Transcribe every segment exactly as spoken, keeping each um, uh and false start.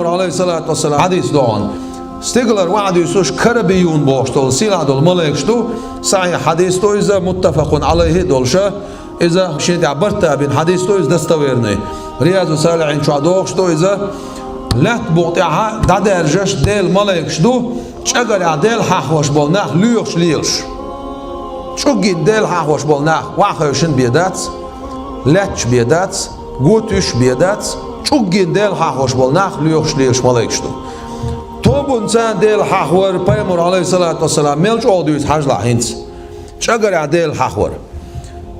Алейхиссалату вассалам, хьадис ду хьуна. Стигалара ваӀда юьсуш Карабиюн бохуш долу сийлахь долу малайкаш ду. Сахьихь хьадис ду иза, муттафакъун Ӏалайхи долуш. Иза шен тӀехь барт а бина хьадис ду иза, достоверный. Риязу Салихьин чохь дохуш ду иза. Лаьтта букъа тӀехь дӀадаьржаш Делан малайкаш ду, чӀагарехь Дела хьахош болу нах лоьхуш лелаш. ЧӀуггина Дела хьахош болу нах охьахевшина бен дац, лаьтташ бен дац, готуьйсуш бен дац, чӀуггина Дела хьахош болу нах лоьхуш лелаш малайкаш ду. Тобанца Дела хьахор пайхамар, алейхиссалату вассалам, мел чӀогӀа дуьйцу хьажалахь хӀинца. ЧӀагарехь Дела хьахор.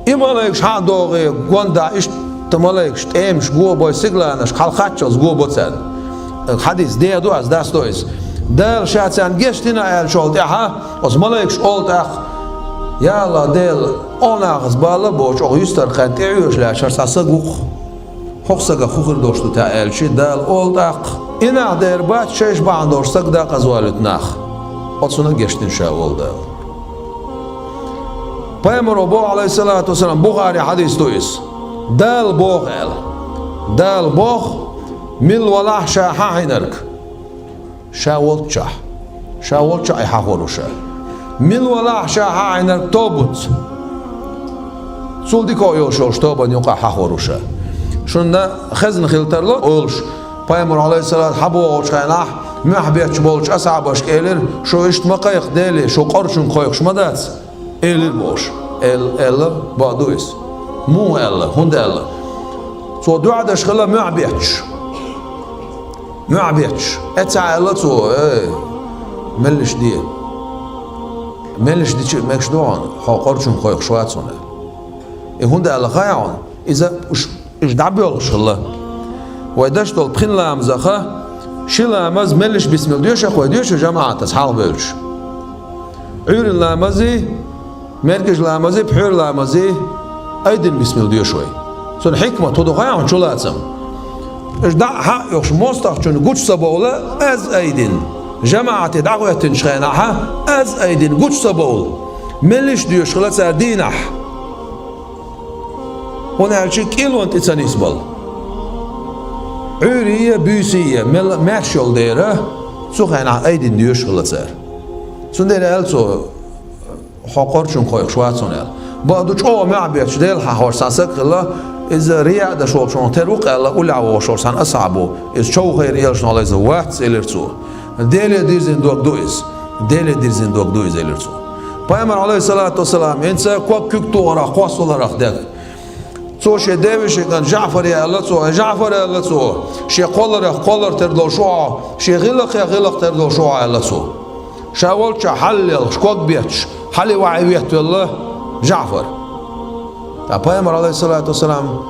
И малайкаш хьа а догӀий, гондахь иштта малайкаш, тӀемаш го а бой, сигаланашка хьалакхаччалц го а бо царна. Хьадис дехьа ду ас, дас до иза. Дала ша царна гечдина аьллачул тӀаьхьа, оцу малайкаш олу тӀаккха: «Я АллахӀ, Дела, оха нахаца бала а боцуш, оха юьстархьан тӀеӀоьжуш лаьтташ хӀара цхьа саг ву-кх. ХӀокху сагах хӀун хир долуш ду те?» аьлча, Дала олу тӀаккха: «И нах дер бац шайша бахьана долуш саг дакъаза валуьйту нах». Оцунна а гечдина ша, олу Дала. Пайхамаро боху, алейхиссалату вассалам, Бухари хьадис ду иза. Дала боху аьлла. Дала боху, мила валахь ша хьахьийнарг. Ша волччахь. Ша волччахь и хьахор ву ша. Мила валахь ша хьахьийнарг тобанца. Цул дика йолуш йолчу тобанна юкъахь хьахор ву ша. Шуна хезна хила тарло олуш, пайхамар, алейхиссалату, хьабогӀучу хенахь, мохь бетташ болчу асхьабашка элира: «Шу иштта ма кхайкха Деле, шу къорачунга кхойкхуш ма дац», элира бохуш. Эл-, аьлла, бакъ ду иза. Муха аьлла, хӀунда аьлла? Цо доӀа деш хилла мохь бетташ. Мохь бетташ. Э, ца аьлла цо: «Э, меллиш де. Меллиш дича а мегаш ду хьуна, хьо къорачунга кхойкхуш вац хьуна». И хӀунда аьлла хаьий хьуна? Иза уьш, уьш дӀабоьлхуш хилла. Вай деш долу пхи ламазах ши ламаз меллиш бисмилла доьшу-кх вай, доьшу жамаӀатаца хьалхабевлча? Ӏуьйран ламазий, мергаш ламазий, пхьуьйра ламазий айдина бисмилла доьшу вай. Цуьнан хьикмат хӀун ду хаьий хьуна, чулацам? Уьш дӀа а хьа а оьхуш, мостагӀчунна гучу ца бовла, аз айдина. ЖамаӀате дӀахӀоьттинчу хенахь, аз айдина гучу ца бовла. Меллиш доьшу хилла цара дийнахь. ХӀунда аьлча кӀелонна тӀе ца нисбала. Ӏуьйрий а, буьйсий а, мел а маьрша йолу дела, цу хенахь айдина доьшу хилла цара. Цундела аьлла цо: «Хьо къорачунга кхойкхуш вац хьуна», аьлла. Бакъ ду, чӀогӀа мохь бетташ Дела хьахош цхьа саг хилла, иза рияъ деш волчунах тера ву-кх аьлла, уллехь вогӀуш волу цхьана асхьабо. Иза човхийра элчано, алейхиссалам, вац, элира цо. Деле дирзина дог ду иза. Деле дирзина дог ду иза, элира цо. Пайхамар, алейхиссалату вассалам, хӀинца ког куьг тухарах, кхоссаваларах дерг. Цо шен девешин кӀант ЖаӀфаре аьлла цо: «Ай ЖаӀфар, — аьлла цо, — шен кхолларах кхоллар тера долуш ву хьо, шен гӀиллакхех гӀиллакх тера долуш ву хьо», аьлла цо. Ша волччахь хьаллелхаш, ког бетташ, хьале ваьхьий веттавелла ЖаӀфар. Ткъа пайхамар, алейхиссалату вассалам: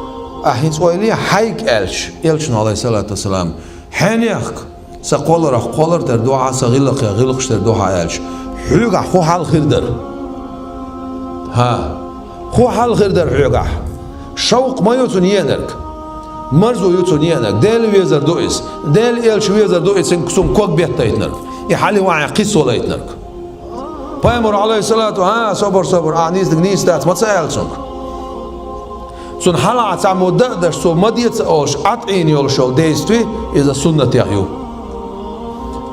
«Ахь хӀинца ойла е хьайга», аьлча, элчано, алейхиссалату вассалам: «Хьенех-кх, сан кхолларах кхоллар тера ду хьан, сан гӀиллакхех гӀиллакхаш тера ду хьан», аьлча, хьоьгахь хӀун хьал хир дара? ХӀа, хӀун хьал хир дара хьоьгахь? Шовкъ ма ю цунна еанарг. Марзо ю цунна еанарг. Дела везар ду иза. Дела элча везар ду иза, цуьнга ког беттайтинарг. И хьале ваьхьий кхиссавалайтинарг. Пайхамар, алейхиссалату: «ХӀа, собар, собар, ахь нийсаниг нийса дац», ма ца аьлла цуьнга. Цунна хьалха цхьаммо дан а деш, цо ма де ца олуш, Ӏад Ӏийна йолуш йолу действие, иза суннатех ю.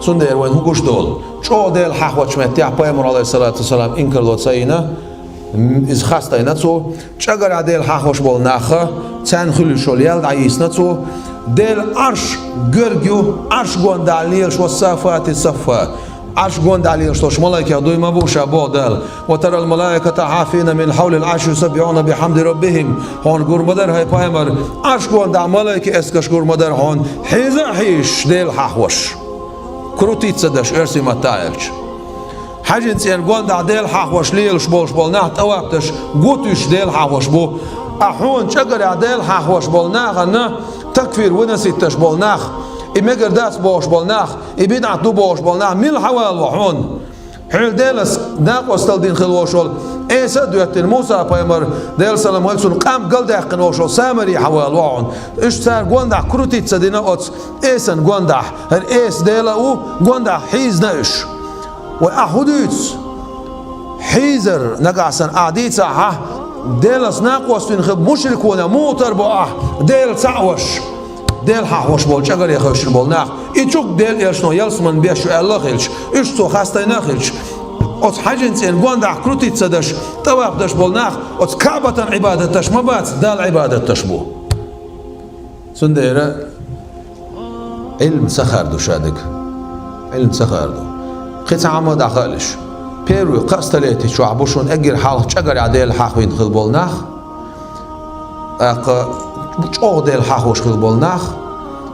Цундела вайна хӀун гуш долу? ЧӀогӀа Дела хьахочу меттехь пайхамар, алейхиссалату вассалам, инкарло ца йина, м, иза хастийна цо. ЧӀагарехь Дела хьахош болу нах, царна хуьлуш йолу ял дӀайийсина цо. Делан Ӏарш гоьрг ю, Ӏарш гондахь лелаш, «Вассафати саффа». Ӏарш гондахь лелаш долуш малайкех дуй ма бу ша, боху Дала: «Ва тарал малаиката хьафина мин хьавлил Ӏарши юсаббихьуна бихьамди раббихьим». Хьуна гур ма дара, хӀай пайхамар, Ӏарш гондахь малайкех эскарш гур ма дара хьуна, хьийза а хьийзаш, Дела хьахош. Крутиться деш, оьрсийн маттахь аьлча. Хьаьжин цӀенна гондахь Дела хьахош лелаш болуш болу нах, тӀаваф деш, готуьйсуш Дела хьахош бу. Ткъа хьуна чӀагарехь Дела хьахош болу нахана такфир выносить деш болу нах, и мегар дац бохуш болу нах, и бидӀат ду бохуш болу нах мила хьавалаво хьуна? Хьуьнан Делас накъосталла дина хилла волуш волу Ӏеса а доьттина, Муса-пайхамар, Делан салам хуьлда цунна, къам галдаьккхина волуш волу Самари хьавалаво хьуна? Уьш цара гондахь крутиться дина оцу Ӏесана гондахь. ХӀара Ӏеса Дела а ву, гондахь хьийзина уьш. Вай, ахь хӀун дуьйцу? Хьийзар нагахь санна ахь дийцахь, ахь Делас накъост вина хилла мушрикунех муха тара бо ахь, Дела цхьаъ веш? Дела хьахош болу чӀагаре хевшина болу нах, и чу Делан элчано ялсамане беш ю аьлла а хилча, уьш цо хастийна а хилча, оцу хьаьжин цӀена гондахь крутиться деш, тӀаваф деш болу нах оцу Каъбатан Ӏибадат деш ма бац, Далла Ӏибадат деш бу. Цундела Ӏилма ца хаар ду шадерг. Ӏилма ца хаар ду. Кхин цхьа хӀума дӀахаалаш. Первый кхаа столетие чохь бу шуна эггара хьалха чӀагарехь Дела хьахвина хилла болу нах, тӀаккха чӀогӀа Дела хьахош хилла болу нах,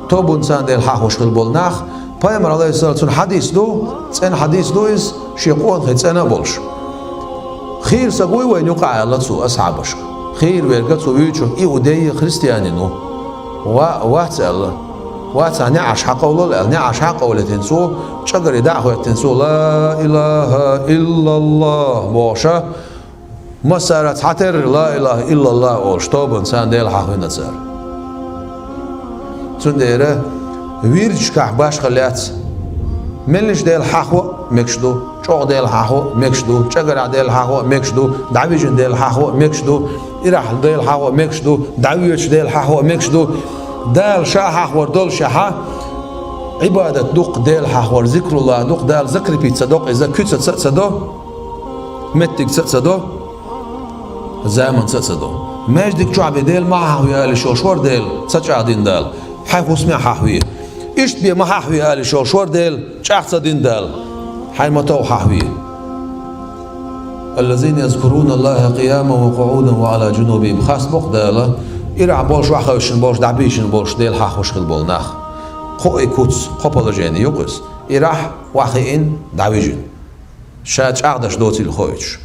тобанца Дела хьахош хилла болу нах. Пайхамар, алейхиссалам, цуьнан хьадис ду, цӀена хьадис ду иза, шен къонахий цӀена а болуш. Хийра са гуй вайна юкъахь аьлла цо асхьабашка. Хийра верг цо вуьйцург иудей, христианин ву. Ва-, вац аьлла. Вацахь, неӀарш хьакъовлал аьлла, неӀарш хьакъовлийтина цо, чӀагаре дӀа а хӀоьттина цо, «Ла илаха иллаллах», бохуша, массара цхьатерра «Ла илаха иллаллах» олуш, тобанца Дела хьахвина цара. Цундела вирдашкахь башха лаьцна. Меллаша Дела хьахо а мегаш ду, чӀогӀа Дела хьахо а мегаш ду, чӀагарехь Дела хьахо а мегаш ду, дӀавижина Дела хьахо а мегаш ду, ирахь Дела хьахо а мегаш ду, дӀавоьдуш Дела хьахо а мегаш ду. Дала ша хьахор доллушехь, Ӏибадат дукха Дела хьахор, зикруллах дукха Дала закрепить ца до, иза куьцаца а ца до, меттигца а ца до, заманца а ца до. Маьждиг чохь бен Дела ма хьахве ала йиш йолуш вара Дела, ца чӀагӀдина Дала, хьайн хӀусаме а хьахве. Иштта бен ма хьахве ала йиш йолуш вара Дела, чӀагӀ ца дина Дала, хьайн ма тов хьахве. «Аллазина язкуруна Аллаха къияман ва къуӀудан ва Ӏала джунубихим». Хас боккха Дала, ирахь болуш, охьахевшина болуш, дӀабийшина болуш Дела хьахош хилла болу нах. Кхо и куц, кхо положение ю-кх иза. Ирахь, охьахиъна, дӀавижина. Ша чӀагӀдеш доцийла хоуьйтуш.